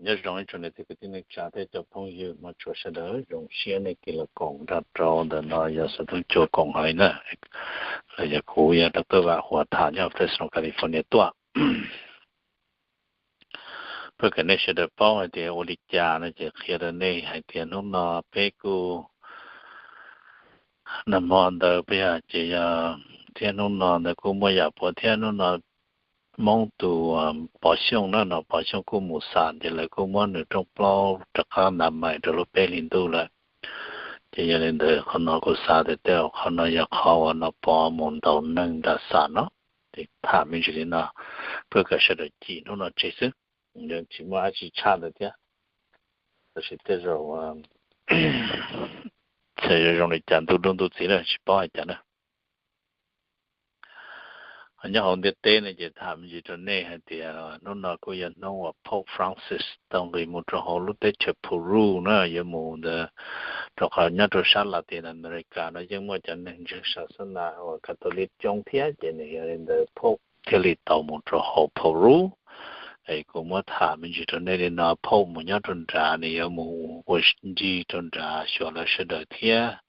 Nyob zoo ib tsoom niam txiv kwv tij neej tsa thiab cov phooj ywg hmov tshua sawv daws, zoo siab nej tig los koom nrog rau ntawm no yog xov tooj cua koom hav na. Los yog kuv yog Doctor Vam Huas tham nyob Fresno, California tuaj. Peb kom nej sawv daws paub hais tias ua li cas no ces qhia rau nej hais tias hnub no peb kuj nag hmo ntawd peb yog ces yog thiab hnub no ntawd kuj muaj yam puav thiab hnub no Hmoob tus Pov Xyooj na, no Pov Xyooj kuj mus xam ces lawv kuj muab nws rooj plaub rov qab nta mais rau lub peb hlis ntuj lawm. Ces yog li ntawd qhov no kuv xav tias tej zaum qhov no yog qhov uas no Pov mus ntaus neeg nram xam no, ces tham me ntsis li no, peb kom sawv daws cim hnub no tseg xwb. Tsis muaj dab tsi tshaj ntawd thiab, tab sis tej zaum txawm yuav zoo li cas ntuj dub ntuj txiv na tsis paub hais cas na. Nyob hauv ntiaj teb no ces tham me ntsis rau nej hais tias hnub no kuj yog hnub uas Pope Francis tau nqis mus rau hauv lub teb chaws Peru na, yuav mus ntawd, rau qhov nyob rau sab Latin America no yeej muaj cov neeg ntseeg xa xab nas uas Catholic coob thiab, ces nws yog li ntawd Pope thiaj li tau mus rau hauv Peru. Es kuv muab tham me ntsis rau nej li no, Pope mus nyob rau nrad nws yuav mus ua ncig rau nrad xyuas lawv sawv daws thiab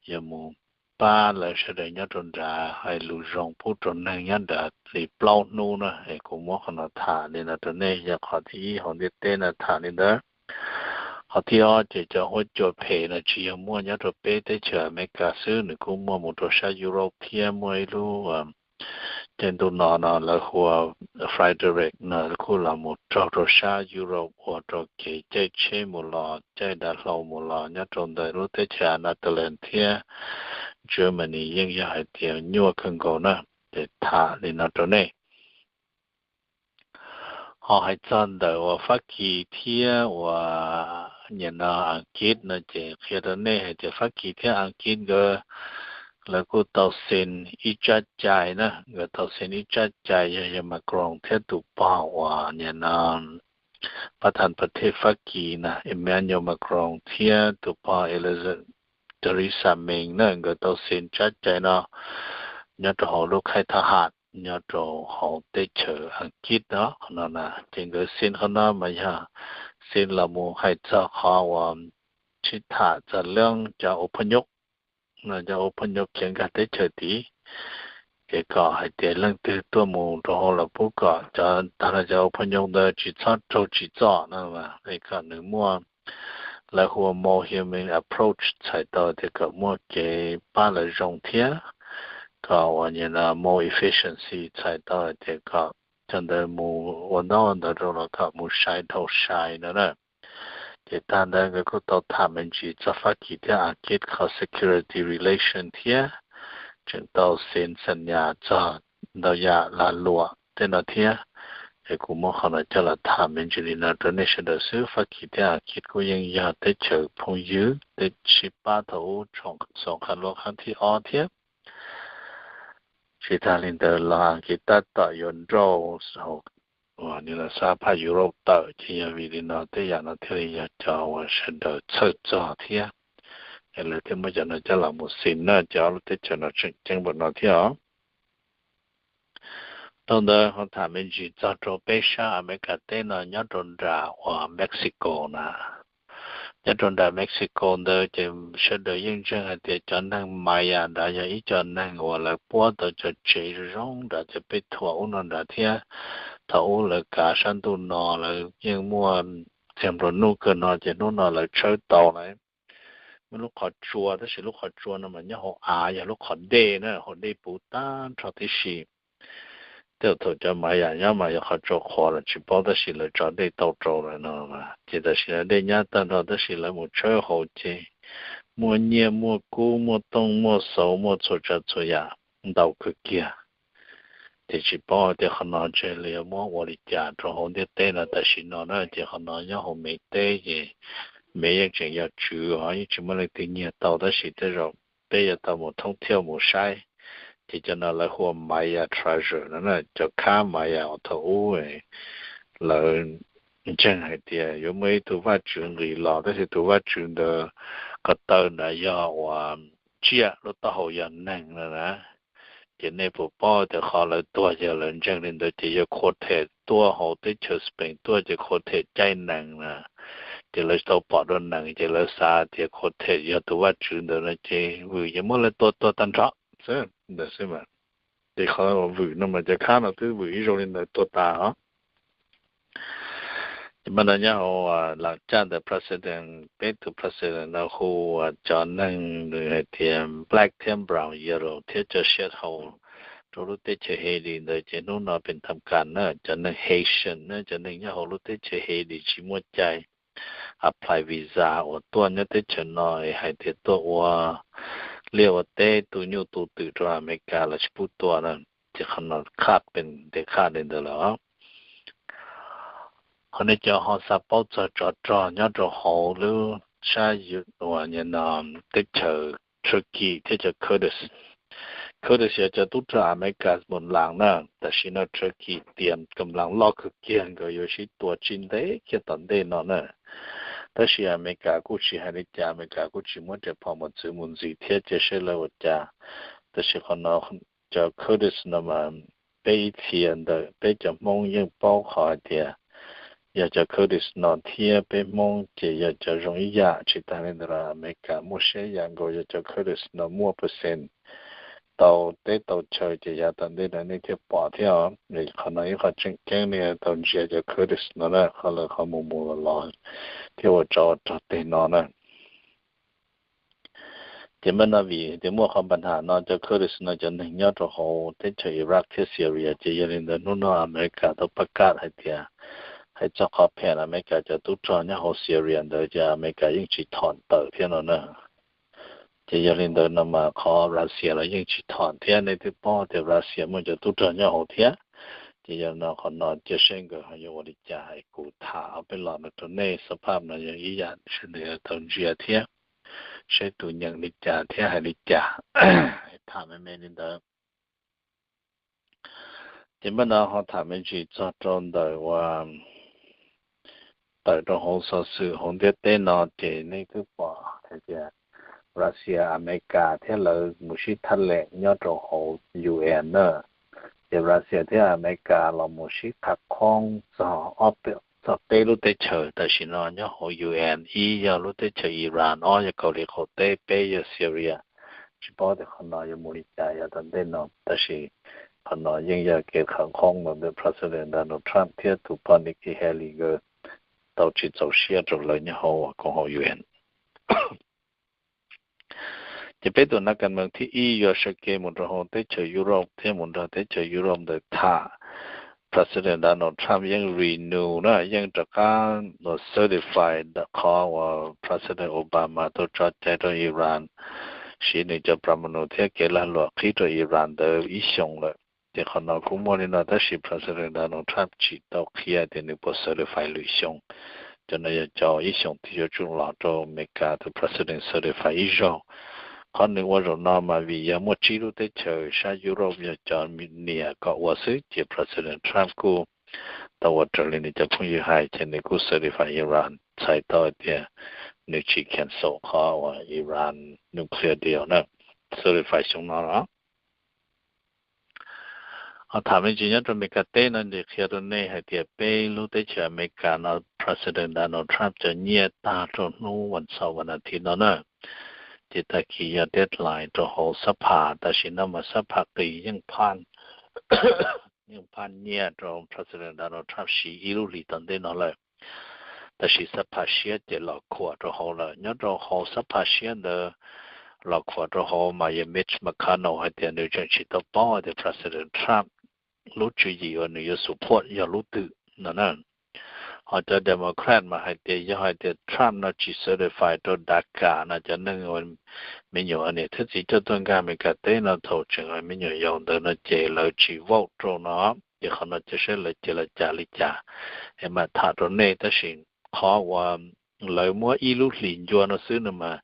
yuav mus pab lawv sawv daws nyob rau nrad hais lus zoo pub rau neeg nyob nrad li plaub hnub na. Es kuv muab qhov no tham li no rau nej, yog qhov thib ib hauv ntiaj teb no tham li ntawd. Qhov thib ob ces cov huab cua phem no tsis yog muaj nyob rau peb teb chaws Amelikas xwb, nws kuj muaj mus rau sab Europe thiab, muaj ib lub caij ntuj no no lawv hu ua Frederick no kuj los mus raug rau sab Europe ua rau kev caij tsheb mus los caij dav hlau mus los nyob rau ntawm lub teb chaws Netherlands thiab Germany yeej yog hais tias nyuaj kawg nkaus na. Ces tham li no rau nej. Ho hais txog ntawm uas Fab Kis thiab uas nim no Askiv no ces qhia rau nej hais tias Fab Kis thiab Askiv nkawd lawv kuj tau xees ib tsab cai na, nkawd tau xees ib tsab cai yog yawg Macron thiab tus pog uas nim no pab thas pas thej Fab Kis na Emmanuel Macron thiab tus pog Theresa May na, nkawd tau xees tsab cai no nyob rau hauv lub khaij thab ham nyob rau hauv teb chaws Askiv no. Qhov no na ces nkawd xees qhov no mas yog xees los mus hais txog qhov uas sib tham txog leej cov ua phooj ywg no, cov ua phooj ywg khiav nkag teb chaws tid, ces kom hais tias leej twg tuaj mus rau hauv los pub kom cov tag los cov ua phooj ywg ntawd tsis txhob raug tsim txom no, es kom nws muaj lawv hu ua more human approach txhais tau tias kom muaj kev pab lawv zoo thiab kom uas nim no more efficiency txhais tau tias kom cov ntawd mus ua ntaub ua ntawv rau los kom mus sai dhau sai no na. Ces tag ntawd nkawd kuj tau tham me ntsis txog Fab Kis thiab Askiv qhov security relation thiab tseem tau xees xam nyas txog ntau yam lag luam tej no thiab. Es kuv muab qhov no coj los tham me ntsis li no rau nej sawv daws xwb. Fab Kis thiab Askiv kuj yeej yog teb chaws phooj ywg, teb sib pab thaum ub txog qhov luaj qhov thib ob thiab. Tsis tas li ntawd los Askiv tab tom yuav nrauj uas nim no sab phaj Europe tawm, ces yog vim li no tej yam no thiaj li yog cov uas sawv daws txhawj txog thiab, es lawv thiaj muab cov no coj los mus xees na, cov ob lub teb chaws no tseem ceeb npaum no thiab os. Dhau ntawd ho tham me ntsis txog rau peb sab Amelikas teb no nyob rau nram uas Mexico na. Nyob rau nram Mexico ntawd ces sawv daws yeej ntseeg hais tias cov neeg Maya nrad yog ib co neeg uas lawv puab tau cov tsev zoo zoo nrad cov pej thuam ub no nrad thiab. Thaum ub lawv kav sab ntuj no lawv yeej muaj txiag nplua nuj kawg no ces hnub no lawv tshawb tau lawm muaj lub qhov tsua, tab sis lub qhov tsua no mas nyob hauv av yog lub qhov dej na, hauv dej puv tag nrho tib si. Tej thaum cov Maya nyob mas yog qhov tsua qhuav los tsis paub, tab sis lawv tso dej tau rau lawm no, ces tam sim no dej nyab tag nrho tab sis lawv mus tshawb hauv ces muaj nyiaj muaj kub muaj tooj muaj xauv muaj txhua tsav txhua yam ntau kawg kiag. Ces tsis paub tias qhov no ntshe lawv yuav muab ua li cas rau hauv ntiaj teb no tam sim no na, ces qhov no nyob hauv Mev teb ces Mev yeej tseem yog tswv os, yeej tsis muaj leej twg nyiag tau, tab sis tej zaum peb yuav tau mus thoob thiaj mus saib. Ces cov no lawv hu ua Maya Treasure no na, cov khab Maya uas thaum ub lawv ntseeg hais tias yuav muaj ib tug vaj tswv nqis los, tab sis tus vaj tswv ntawd ko taw nrad yog uas tsiaj, lub taub hau yog neeg no na. Ces nej puas paub tias qhov lawv tuag yog lawv ntseeg li ntawd ces yog quartet tuaj hauv teb chaws Spain tuaj ces Cortes caij nees na, ces lawv tau pom dua nees ces lawv xav tias Cortes yog tus vaj tswv ntawd no ces Vwm yeej muab lawv tua tuag tag nrho xwb ntawd xwb mas. Ces qhov Vwm no mas cov khab no twb Vwm ib zoo li ntawd tuag tas os. Ces mas no nyob hauv lam caj ntawm president, peb tus president no hu cov neeg nws hais tias black thiab brown yellow thiab cov shithole rau lub teb chaws Haiti ntawd ces hnub no pem tham kas na cov neeg Haitian na, cov neeg nyob hauv lub teb chaws Haiti tsis muaj cai apply visa uas tuaj nyob teb chaws no es hais tias tuaj ua liaj ua teb tu nyuj tu twm rau Amelikas los tsis pub tua na. Ces qhov no khaj pem ntes khaj li ntawd lawm. Qhov nej cov ho xav paub txog tsov rog nyob rau hauv lub sab uas teb chaws Turkey thiab cov Kurds. Kurds yog cov tub rog Amelikas mus las na, tam sim no Turkey tias kam las loj kawg kiag nkawd yuav sib tua tsis ntev kiag tom ntej no na. Tab sis Amelikas kuj tsis hais li cas, Amelikas kuj tsis muab riam phom mus txwv mus ntxiv thiab cia saib lawv ua cas. Tab sis qhov no cov Kurds no mas peb ib txhia ntawm peb cov Hmoob yeej paub qhov hais tias yog cov Kurds no thiab peb Hmoob ces yog cov zoo ib yam. Tsis tas li ntawd los Amelikas muaj siab yam nkaus yog cov Kurds no muaj percent tau teb tau chaw ces yav tom ntej no nej thiaj pom thiab os. Qhov no ib qho tseem ceeb nej tau ntsia cov Kurds no na, qhov lawv qhov mus mus los los thiab ua tsov ua rog teg no na. Ces mas no vim tias muaj qhov npa nham no cov Kurds no cov neeg nyob rau hauv teb chaws Iraq thiab Syria ces yog li ntawd hnub no Amelikas tau pab kaj hais tias hais txog qhov phem Amelikas cov tub rog nyob hauv Syria ntawd ces Amelikas yeej tsis thom tawm thiab no na. Ces yog li ntawd no mas qhov Russia los yeej tsis thom thiab, nej twb paub tias Russia muaj cov tub rog nyob hauv thiab. Ces yog no qhov no cia seb nkawd ho yuav ua li cas, kuv tham ob peb los no rau nej, xab phaj no yog ib yam sawv daws tau ntsia thiab seb tus nyeem li cas thiab hais li cas. Tham me me li ntawd. Ces npaj no ho tham me ntsis txog rau ntawm uas tawm rau hauv xov xwm hauv ntiaj teb no ces nej twb pom hais tias Russia, Amelikas thiab lawv mus sib thaj leem nyob rau hauv U N na. Ces Russia thiab Amelikas los mus sib qhab khoob txog ob, txog peb lub teb chaws tam sim no nyob hauv U N, ib yog lub teb chaws Iran, ob yog Kaus Lim qaum teb, peb yog Syria. Tsis paub tias qhov no yuav mus li cas yav tom ntej no, tab sis qhov no yeej yog kev qhab khoob ntawm President Donald Trump thiab tus poj Nikki Haley nkawd tau tsis txaus siab rau lawv nyob hauv koom haum U N. Ces peb tus nas kas mees thib ib yuav sawv kev mus rau hauv teb chaws Europe thiab mus nrog teb chaws Europe ntawd tham. President Donald Trump yeej renew na, yeej rov qab certify qhov uas President Obama tau tso cai rau Iran siv nws cov plas ma nus thiab kev lag luam qhib rau Iran ntawd ib xyoos lawm. Ces qhov no kuj muaj li no tab sis President Donald Trump tsis tau qhia tias nws puas certify lwm xyoo. Cov no yog cov ib xyoos twg yuav tsum los rau Amelikas tus President certify ib zaug. Qhov nws ua zaum no mas vim yog muaj tsib lub teb chaws sab Europe yog cov niam kom ua xwb ces President Trump kuj tau ua raws li nws cov phooj ywg hais ces nws kuj certify Iran, txhais tau hais tias nws tsis cancel qhov uas Iran nuclear deal na, certify xyoo no los. Ho tham me ntsis nyob rau Amelikas teb no ces qhia rau nej hais tias peb lub teb chaws Amelikas no President Donald Trump cov nyiaj tag rau hnub vas xaum vas nas thiv no na. Ces tag kis yog deadline rau hauv xab phas, tam sim no mas xab phas qis yeej phaj, yeej phaj nyiaj rau President Donald Trump siv ib lub hlis tom ntej no lawm. Tab sis xab phas siab ces los khuam rau hauv lawm. Nyob rau hauv xab phas siab ntawd los khuam rau hauv mas yog Mitch McConnell hais tias nws tseem tsis tau paub hais tias President Trump lub tswv yim uas nws yuav support yog lub twg no na. Ho cov Democrat mas hais tias yog hais tias Trump no tsis certify rau DACA no cov neeg uas me nyuam niam thiab txiv coj tuaj nkag Amelikas teb no thaum tseem me nyuam yaus ntawd no ces lawv tsis vote rau no. Ces qhov no cia saib lawv cia li cas li cas es mam tham rau nej. Tab sis qhov uas lawv muab ib lub hlis ncua no xwb no mas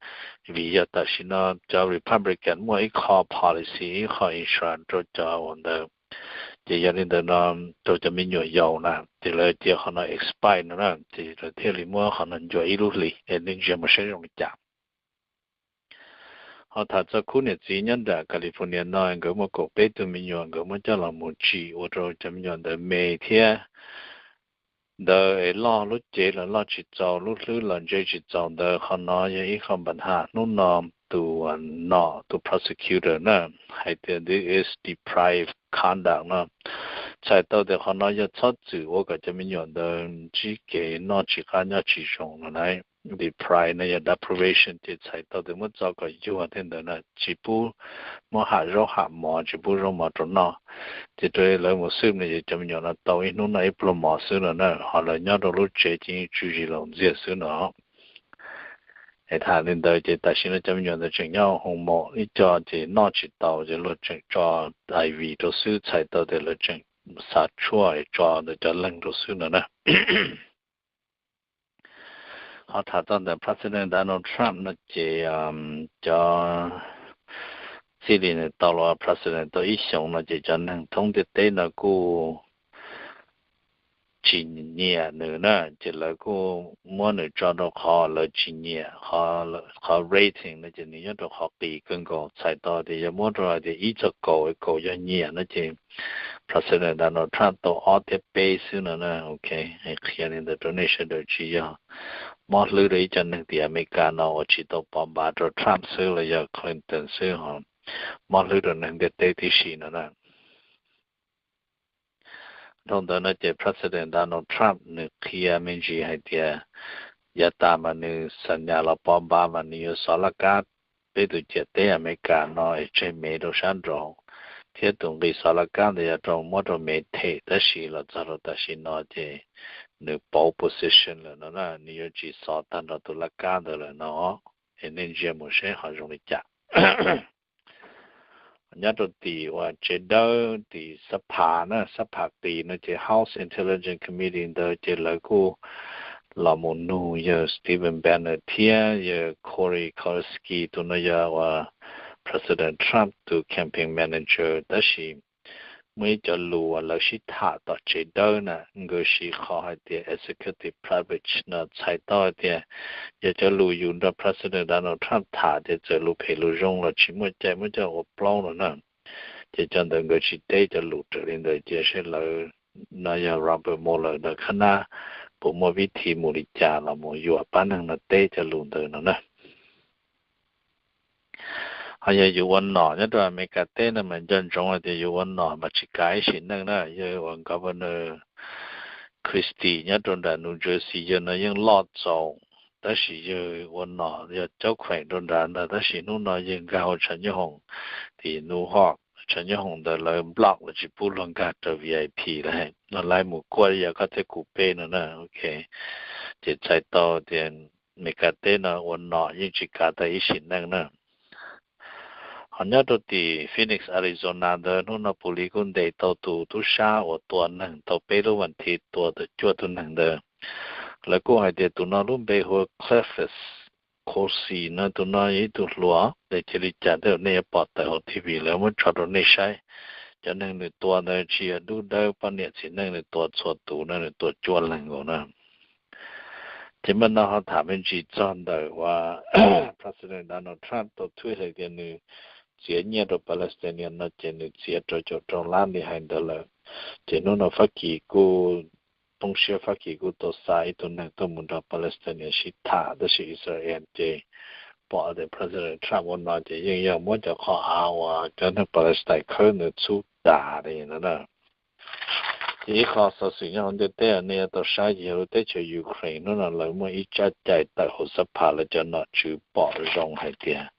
vim yog tam sim no cov Republican muaj ib qho policy, ib qho insurance rau cov uas ntawd. Ces yog li ntawd no rau cov me nyuam yaus na ces lawv cia qhov no expire no na ces lawv thiaj li muab qhov no ncua ib lub hlis es nej ntsia mus saib zoo li cas. Ho tham txog khub niam txiv nyob nram California no, nkawd muaj kaum peb tug me nyuam, nkawd muab coj los mus tsim ua rau cov me nyuam ntawd me thiab ntawd es loj lub cev los loj tsis txaus, lub hlwb los ntse tsis txaus ntawd. Qhov no yog ib qho npa ha hnub no tus nom tus prosecutor na hais tias this is deprived conduct no, txhais tau tias qhov no yog txhob txwm ua kom cov me nyuam ntawd ntsib kev noj tsis qab nyob tsis zoo no na. Deprive no yog deprivation, ces txhais tau tias muab txo kom yuag thiab ntawd na, tsis pub muab ham zaub ham mov, tsis pub zaub mov rau noj. Ces rau lawv mus xwb no ces cov me nyuam no tau ib hnub noj ib pluag mov xwb no na, ho lawv nyob rau lub tsev ces yeej tswj zis laus ntxiag xwb no. Es tham li ntawd ces tam sim no cov me nyuam ntawd tseem nyob hoo maum ib co ces noj tsis tau, ces luag tseem tso I V rau xwb, txhais tau tias lawv tseem xav tshuaj es tso ntawm cov leeg rau xwb no na. Ho tham txog ntawm President Donald Trump no ces cov txij li nws tau los President tau ib xyoos no ces cov neeg thoob ntiaj teb no kuj tsis nyiam nws na, ces lawv kuj muab nws tso rau qhov lawv tsis nyiam, qhov rating no ces nws nyob rau qhov qis kawg nkaus, txhais tau tias yog muab rau hais tias ib txog kaum, kaum yog nyiam no ces President Donald Trump tau ob thiab peb xwb no na. Ok, qhia li ntawd rau nej sawv daws, tsis yog mob hlwb rau ib co neeg tim Amelikas no uas tsis tau pov npav rau Trump xwb los yog Clinton xwb, ho mob hlwb rau neeg ntiaj teb tib si no na. Dhau ntawd no ces President Donald Trump nws qhia me ntsis hais tias yav tas mas nws xa nyas los pov npav mas nws yuav xov laj kab peb tus ciam teb Amelikas no es tseg Mev rau sab nraud, thiab tus nqi xov laj kab ntawd yog rau muab rau Mev them, tab sis los txog rau tam sim no ces nws pauv position lawm no na, nws yuav tsis xov tag nrho tus laj kab ntawd lawm no. Es nej ntsia mus seb ho zoo li cas. Nyob rau tim uas tsev dawb tim xab phas na, xab phas qis no ces House Intelligence Committee ntawd ces lawv kuj los mus nug yawg Stephen Bannon thiab yawg Corey Kaliski, tus no yog uas President Trump tus campaign manager, tab sis muaj ib cov lus uas lawv sib tham tom tsev dawb na, nkawd siv qhov hais tias executive privilege no, txhais tau hais tias yog cov lus yus nrog President Donald Trump tham ces txawm lus phem lus zoo los tsis muaj cai muab coj ua plaub no na. Ces cov ntawd nkawd tsis teb cov lus raws li ntawd, cia seb lawv no yog Robert Mueller ntawd khab nab puas muaj vib thi mus li cas los mus yuam pab neeg no teb cov lus ntawd no na. Ho yog yus ua nom nyob rau Amelikas teb no mas nco ntsoov hais tias yus ua nom mas tsis kav ib sim neej na. Yawg uas Governor Christie nyob rau nram New Jersey, yawg no yeej loj txaus, tab sis yawg ua nom yog caub kheem rau nrad ntag, tab sis hnub no yawg nkag hauv tshav nyooj hoom tim New York, tshav nyooj hoom ntawd lawv block los tsis pub luag nkag raws V I P lawm, luag laib mus kuaj yog koj thiab kuv peb no na. Ok, ces txhais tau tias Amelikas teb no ua nom yeej tsis kav tau ib sim neej na. Ho nyob rau tim Phoenix, Arizona ntawd hnub no pus lis kuj ntes tau tus tub sab uas tua neeg tau peb lub vas thiv tua tau cuaj tug neeg ntawd. Lawv kuj hais tias tus no lub npe hu ua Cleofas Cossey no, tus no yog ib tug hluas, es cia li cas tej zaum nej yuav pom tawm hauv T V, lawv muab tso rau nej saib. Cov neeg nws tua ntawd tsis yog dub dawb poj niam txiv neej, nws tua txhua tus na, nws tua cuaj leeg nkaus na. Ces mas no ho tham me ntsis txog ntawm uas President Donald Trump tau tweet hais tias nws txiav nyiaj rau Palestinian no ces nws txiav rau caum rau lab li hais ntawd lawm. Ces hnub no Fab Kis kuj, poob siab, Fab Kis kuj tau xa ib tug neeg tuaj mus nrog Palestinian sib tham, tab sis Israel ces pom tias President Trump ua no ces yeej yog muab cov qhov av uas cov neeg Palestine khawb ntawd txhub tas li no na. Ces ib qho xov xwm nyob hauv ntiaj teb nej yuav tau saib ces yog lub teb chaws Ukraine hnub no lawv muaj ib tsab cai tawm hauv xab phas, lawv cov nom tswv pom zoo hais tias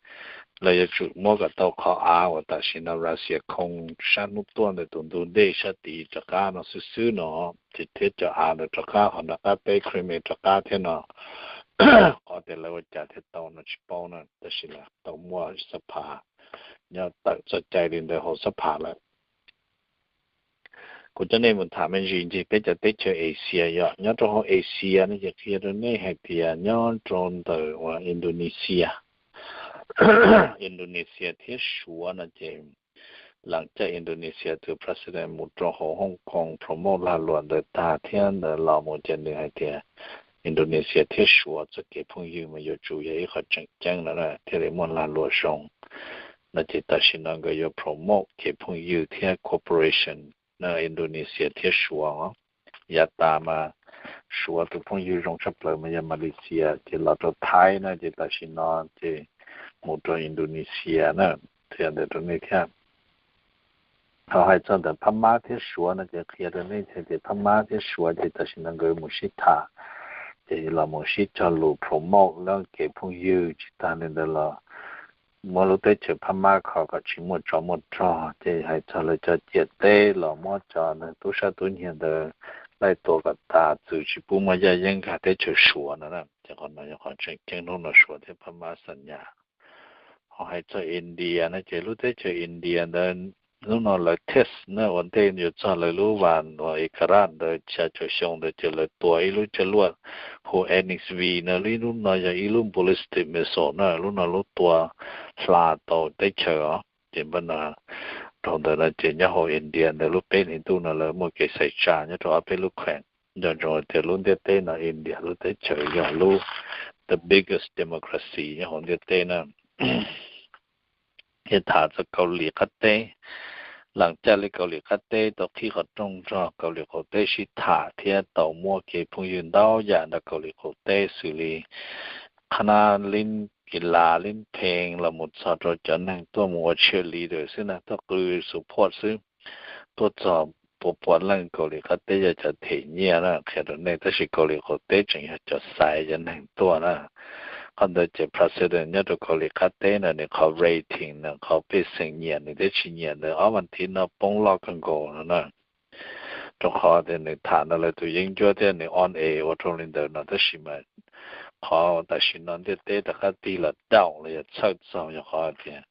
lawv yuav tsum muab kom tau qhov av uas tam sim no Russia khoo sab hnub tuaj ntawm tus ntug dej sab tid rov qab no xwb xwb no, ces thiab cov av ntawd rov qab ho nrov qab peb Crimea rov qab thiab no. Qhov tias lawv ua cas thiaj tau no tsis paub na, tab sis lawv tau muaj xab phas, nyob tawm txoj cai li ntawd hauv xab phas lawm. Kuv coj nej mus tham me ntsis ntxiv peb cov teb chaws Asia yom. Nyob rau hauv Asia no ces qhia rau nej hais tias nyob rau ntawm uas Indonesia, Indonesia thiab Suav no ces leej caj Indonesia tus president mus rau hauv Hong Kong promote lag luam ntawd tag thiab ntawd los mus ces nws hais tias Indonesia thiab Suav txoj kev phooj ywg mas yuav tsum yog ib qho tseem ceeb no thiaj li muaj lag luam zoo. no ces tam sim no nkawd yuav promote kev phooj ywg thiab cooperation na, Indonesia thiab Suav os. Yav tas mas Suav tus phooj ywg zoo tshaj plaws mas yog Malaysia, ces los rau Thaib na, ces tam sim no ces mus rau Indonesia na, thiaj ntawm rau nej thiab. Ho hais txog ntawm Phab Mab thiab Suav no ces qhia rau nej tias Phab Mab thiab Suav ces tam sim no nkawd mus sib tham, ces los mus sib cog lus promote lawv kev phooj ywg, tsis tag li ntawd los muab lub teb chaws Phab Mab kho kom tsis muaj tsov muaj rog, ces hais txog lawv cov ciam teb los muab cov tub sab tub nyiag ntawd laij tua kom tas, txwm tsis pub muaj yaj yeeb nkag teb chaws Suav no na. Ces qhov no yog qhov tseem ceeb hnub no Suav thiab Phab Mab xa nyas. Ho hais txog India no ces lub teb chaws India ntawd hnub no lawv test na, ua ntej yuav txog lawv lub vas uas Vikrant ntawd xya caum xyoo ntawd ces lawv tua ib lub coj luaj hu N X V no, ib lub no yog ib lub ballistic missile na, lub no lub tua hla tau teb chaws os. Ces npaj no rau ntawd no ces nyob hauv India ntawd lub peb hlis ntuj no lawv muaj kev xaiv tsa nyob rau ob peb lub kheem. Nco ntsoov tias lub ntiaj teb no India lub teb chaws yog lub the biggest democracy nyob hauv ntiaj teb na. Ces tham txog Kaus Lim qab teb, lees caj li Kaus Lim qab teb tau qhib qhov rooj nrog Kaus Lim qaum teb sib tham thiab tau muab kev phooj ywg ntau yam nrog Kaus Lim qaum teb xws li qhab nab, lib kis las, lib phees los mus txog rau cov neeg tuaj mus ua cheerleader xwb na, tuaj qw support xwb. Tuaj txog pua pua leej Kaus Lim qab teb yog cov them nyiaj na, qhia rau nej, tab sis Kaus Lim qaum teb tseem yog cov xaiv cov neeg tuaj na. Qhov ntawd ces president nyob rau Kaus Lim qab teb na, nws qhov rating na, qhov pej xeem nyiam nws thiab tsis nyiam ntawd ob vas thiv no poob loj kawg nkaus no na. Rau qhov tias nws tham no lawv tus yeeb ncuab thiab nws on air ua rau li ntawd no, tab sis mas qhov tam sim no ntiaj teb rov qab tig los down los yog txhawj txog yog qhov tias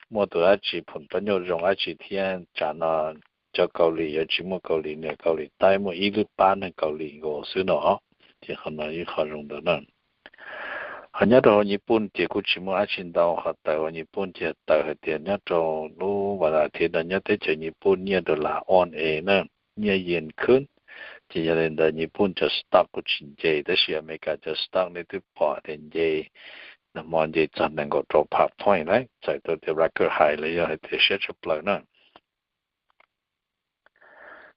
muaj tus dab tsi phoom pab nyuj zoo dab tsi thiab tsam no cov Kaus Lim yuav tsis muaj Kaus Lim, niam Kaus Lim Taib muaj ib lub pab neeg Kaus Lim nkaus xwb no. Ces qhov no ib qho zoo ntawd na. Ho nyob rau hauv Nyij Pooj ces kuj tsis muaj dab tsi ntau, qhov tawm uas Nyij Pooj ces tawm hais tias nyob rau lub vas thiv no nyob teb chaws Nyij Pooj nyiaj dollar on air na, nyiaj yees khwb. Ces yog li ntawd Nyij Pooj cov stock kuj tsis nce, tab sis Amelikas cov stock nej twb pom tias nce, nag hmo nce txog nees nkaum rau phav point lawm, txhais tau tias record high los yog hais tias siab tshaj plaws na.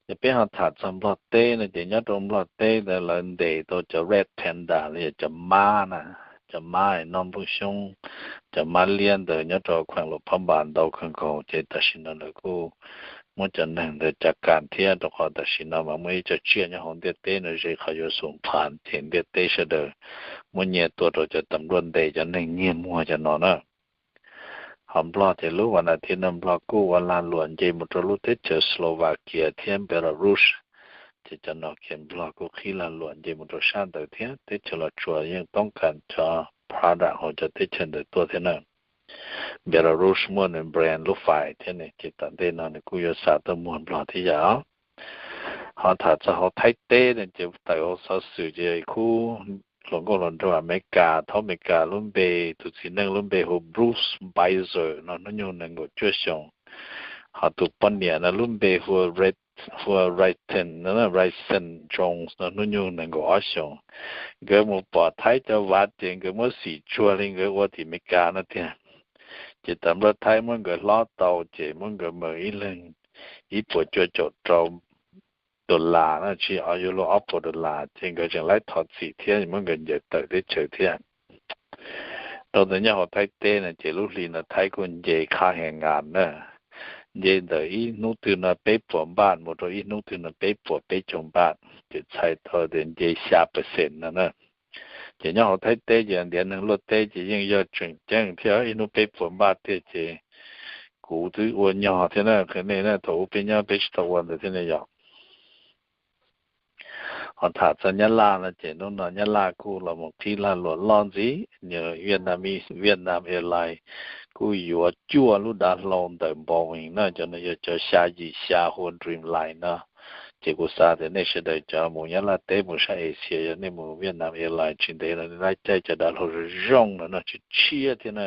Ces peb ho tham txog Nplog teb no ces nyob rau Nplog teb ntawd lawv ntes tau cov red panda los yog cov mab na, cov mab noj nplooj xyoob, cov mab liab ntawd nyob rau kheem Luam Phab Npas ntau kawg nkaus, ces tam sim no lawv kuj muab cov neeg ntawd cov kam thiab, rau qhov tam sim no mas muaj ib co tsiaj nyob hauv ntiaj teb no ze qhov yuav xum phav, ces ntiaj teb sawv daws muab nyiaj tuaj rau cov tas npluaj ntes cov neeg nyiag muag cov no na. Ho Nplog ces lub vas thiv no Nplog kuj ua lag luam nce mus rau lub teb chaws Slovakia thiab Belarus, ces cov no ces Nplog kuj qhib lag luam nce mus rau sab ntawd thiab, teb chaws Los Tsuas yeej toob kas cov product hauv cov teb chaws ntawd tuaj thiab na. Belarus muaj nws brand lub fais thiab ne, ces tom ntej no nws kuj yuav xa tuaj muag Nplog thiab yam. Ho tham txog hauv Thaib teb no ces tawm hauv xov xwm ces khub hluas nkauj hluas nraug Amelikas, thaub Amelikas lub npe, tus txiv neej lub npe hu Brooke Spicer no hnub nyoog nees nkaum cuaj xyoos. Ho tus poj niam no lub npe hu hu Rayton, Rayton Jones no hnub nyoog nees nkaum ob xyoos. Nkawd mus pom Thaib cov vav ces nkawd muab xim tsuag li nkawd ua tim Amelikas no tiag. Ces tas npluaj Thaib muab nkawd hlob tau ces muab nkawd mas ib leeg ib puas cuaj caum rau dollar na, tsis, o, euro ob puas dollar, ces nkawd tseem laib thov txim thiab muab nkawd ncaws tawm teb chaws thiab. Rau ntawd nyob hauv Thaib teb no ces lub hli no Thaib kuj nce khab heev nkas na, nce ntawm ib hnub twg no peb puas npaj mus rau ib hnub twg no peb puas peb caug npaj, ces txhais tau tias nce xya percent no na. Ces nyob hauv Thaib teb ces ntiav neeg luaj teb ces yeej yog tseem ceeb thiab, ib hnub peb puas npaj tiag ces kuv twb ua nyog thiab na, qhia nej na, thaum ub peb nyob peb tsis tau ua ntawd thiab ne yom. Ho tham txog Nyab Laj no ces hnub no Nyab Laj kuj los mus qhib lag luam loj ntxiv, Vietnam, Vietnam Airlines kuj yuav cuaj lub dav hlau ntawm Boeing na, cov no yog cov xya yim xya hu Dreamliner no. Ces kuv xav tias nej sawv daws cov mus Nyab Laj teb mus sab Asia, yog nej mus Vietnam Airlines tsis ntev no nej laib caij cov dav hlau zoo zoo no no tshiab tshiab thiab na.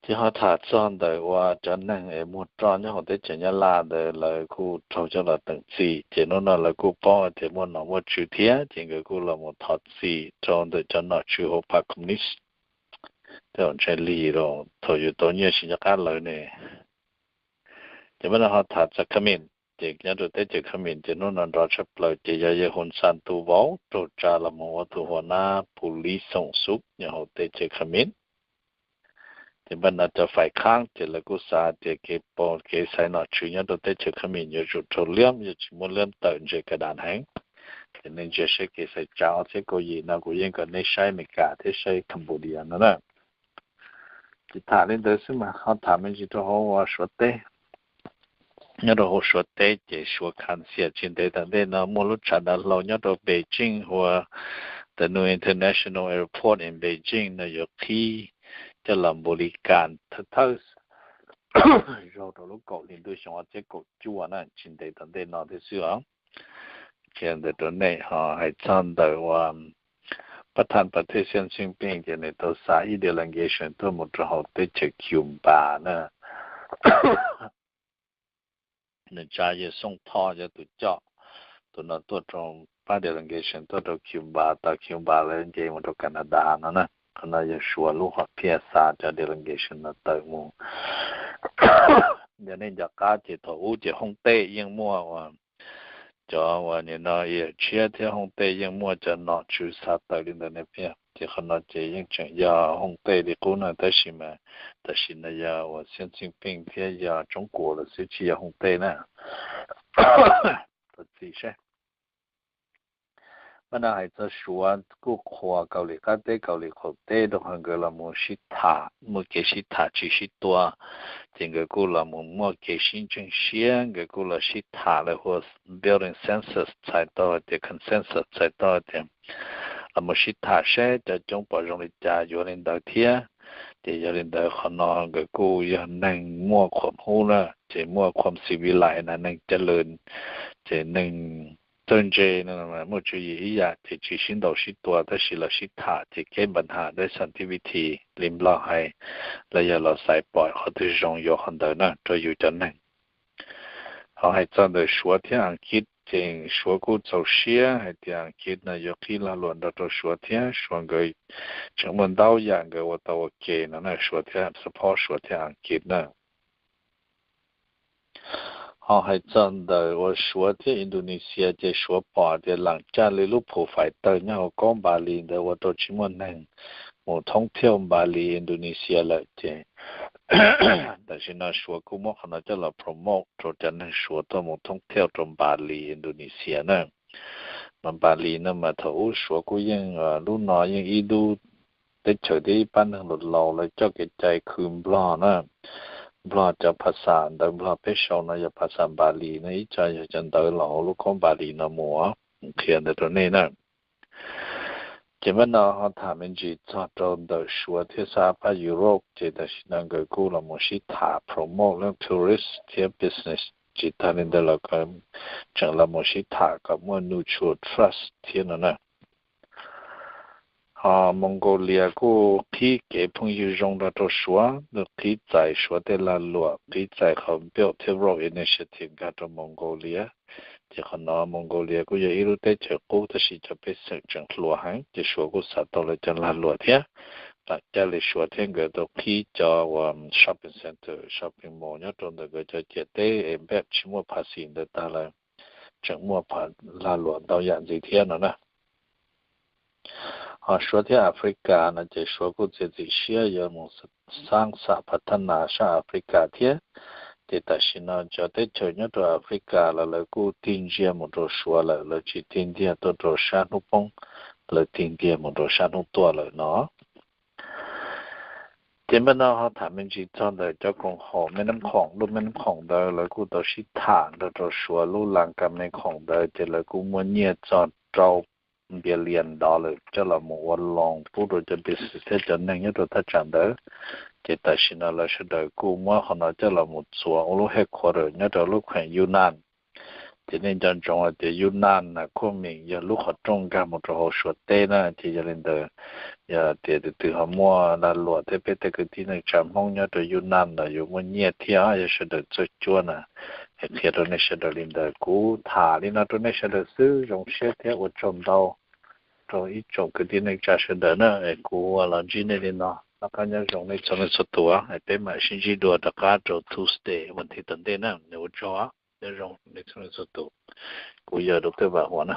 Ces ho tham txog ntawm uas cov neeg es muag roj nyob hauv teb chaws Nyab Laj ntawd lawv kuj raug coj los teem txim, ces hnub no lawv kuj paub tias muaj nom muaj tswv thiab, ces nkawd kuj los mus thov txim rau ntawm cov nom tswv hauv pab Communist. tej zaum ntshai lig los thaum yus tau nyiaj tsis nco qab lawv ne. Ces mas no ho tham txog Khmer, ces nyob rau teb chaws Khmer ces hnub no nrov tshaj plaws ces yog yawg Hun San tus vauv raug tsa los mus ua tus hua nab pus liv xoom xub nyob hauv teb chaws Khmer. Ces npaj no cov fais khaab ces lawv kuj xav tias kev pau kev xaiv nom tswv nyob rau teb chaws Khmer yuav tsum raug liab, yuav tsis muaj liab tawm ntse ka das heev. Ces nej ntsia saib kev xaiv tsa ob txhiab kaum yim no kuv yeej kom nej saib Amelikas thiab saib Cambodia no na. Ces tham li ntawd xwb mas ho tham me ntsis rau hauv Suav teb. Nyob rau hauv Suav teb ces Suav khav xiam tsis ntev tom ntej no muaj lub tshav dav hlau nyob rau Beijing hu ua the new International Airport in Beijing no yuav qhib coj los npaum li kas thawj thawj zaug rau lub kaum hli ntuj xyoo ob txhiab kaum cuaj na, tsis ntev tom ntej no thiab xwb os. Qhia ntawd rau nej ho hais txog ntawm uas pab thaj pab thej Xi Jinping ces nws tau xa ib delegation tuaj mus rau hauv teb chaws Cuba na. Nws tsa yawg Xooj Thoj yog tus coj tus no tuaj rau pab delegation tuaj rau Cuba, tas Cuba lawv nce mus rau Canada no na. Qhov no yog Suav lub hom phiaj xa cov delegation no tawm mus. Yog nej nco qab ces thaum ub ces Hoob Tej yeej muaj uas cov uas nim no yawm tshiab thiab Hoob Tej yeej muaj cov nom tswv xa tawm li ntawd ne phiaj. Ces qhov no ces yeej tseem yog Hoob Tej li qub na, tab sis mas tam sim no yog uas Xi Jinping thiab yog Tsoob Kuas lawm xwb, tsis yog Hoob Tej na. Txim saib. Mas no hais txog Suav kuj qhuas Kaus Lim Qab Teb Kaus Lim Qaum Teb rau qhov nkawd los mus sib tham, muaj kev sib tham tsis sib tua, ces nkawd kuj los mus muaj kev sib ntseeg siab, nkawd kuj los sib tham lawv hu ua building census txhais tau tias consensus txhais tau tias los mus sib tham saib cov coob pom zoo li cas yuav li ntawd thiab. Ces yog li ntawd qhov no nkawd kuj yog neeg muaj qhuam hub na, ces muaj qhuam civilized na, neeg ca lwm, ces neeg txawj ntse no muaj tswv yim ib yam ces tsis sib ntaus sib tua tab sis los sib tham ces kev npa nham dab xan tivity li Nplog hais, los yog los xaiv pom qhov twg zoo yuav qhov ntawd na rau yus cov neeg. Ho hais txog ntawm Suav thiab Askiv ces Suav kuj txaus siab hais tias Askiv no yuav qhib lag luam nrog rau Suav thiab Suav nkawd tseem muaj ntau yam nkawd ua tau ua ke no na, Suav thiab support Suav thiab Askiv na. Ho hais txog ntawm uas Suav thiab Indonesia ces Suav pom tias lam caj li lub phu fais tawg nyob hauv kaub Npalis ntawd ua rau tsis muaj neeg mus thoob thiauj Npalis Indonesia lawm ces tam sim no Suav kuj muab qhov no coj los promote rau cov neeg Suav tuaj mus thoob thiauj rau Npalis Indonesia na. Mas Npalis no mas thaum ub Suav kuj yeej lub no yeej ib lub teb chaws thiab ib pab neeg laus laus lawv coj kev cai khwv Nplog na. Nplog cov phas xas ntawv Nplog peb sau no yog phas xas Npalis no, ib co yog cov ntawv los hauv lub kaub Npalis no mus, qhia ntawd rau nej na. Ces mas no ho tham me ntsis txog rau ntawm Suav thiab sab pab Europe ces tam sim no nkawd kuj los mus sib tham promote lub tourist thiab business, tsis tag li ntawd los tseem los mus sib tham kom muaj mutual trust thiab no na. Ho Mongolia kuj qhib kev phooj ywg zoo nrog rau Suav, nws qhib txais Suav tej lag luam, qhib txais qhov Belt thiab Road Initiative nkag rau Mongolia. Ces qhov no Mongolia kuj yog ib lub teb chaws qub tab sis cov pej xeem tseem hluas heev, ces Suav kuj xav tau lawv cov lag luam thiab. Lam caj li Suav thiab nkawd tau qhib cov uas shopping center, shopping mall nyob rau ntawm nkawd cov ciam teb es npaj tsis muaj phas xis ntawd tag lawm, tseem muaj lag luam ntau yam ntxiv thiab no na. Ho Suav thiab Africa no ces Suav kuj txiav txim siab yuav mus xaab xam phav thab nas sab Africa thiab. Ces tam sim no cov teb chaws nyob rau Africa los lawv kuj tig ntsia mus rau Suav lawm, lawv tsis tig ntiag tuaj rau sab hnub poob, lawv tig ntiag mus rau sab hnub tuaj lawm no. Ces npaj no ho tham me ntsis txog ntawm cov koom haum me nab khoom, lub me nab khoom ntawd lawv kuj tau sib tham nrog rau Suav lub las kas me khoom ntawd ces lawv kuj muaj nyiaj txog rau billion dollar coj los mus ua loan pub rau cov business thiab cov neeg nyob rau thaj tsam ntawd. Ces tam sim no lawv sawv daws kuj muab qhov no coj los mus txuas ua lub headquarter nyob rau lub kheem Yunnan. Ces nej nco ntsoov hais tias Yunnan na, Kunming yog lub qhov rooj nkag mus rau hauv Suav teb na. Ces yog li ntawd, yog tias tus twg ho muaj lag luam thiab peb tej kwv tij neej tsa Hmoob nyob rau Yunnan los yuav muaj nyiaj thiab, yog sawv daws txawj cuab na. Es qhia rau nej sawv daws li ntawd, kuv tham li no rau nej sawv daws xwb, zoo siab thiab ua tsaug ntau rau ib tsoom kwv tij neej tsa sawv daws na. Es kuv los ntsib nej li no. Noj qab nyob zoo nej txhua leej txhua tus, peb mam sib ntsib dua rov qab rau Tuesday, vas thiv tom ntej na. Nyob zoo nej txhua leej txhua tus, kuv yog Doctor Vam Huas na.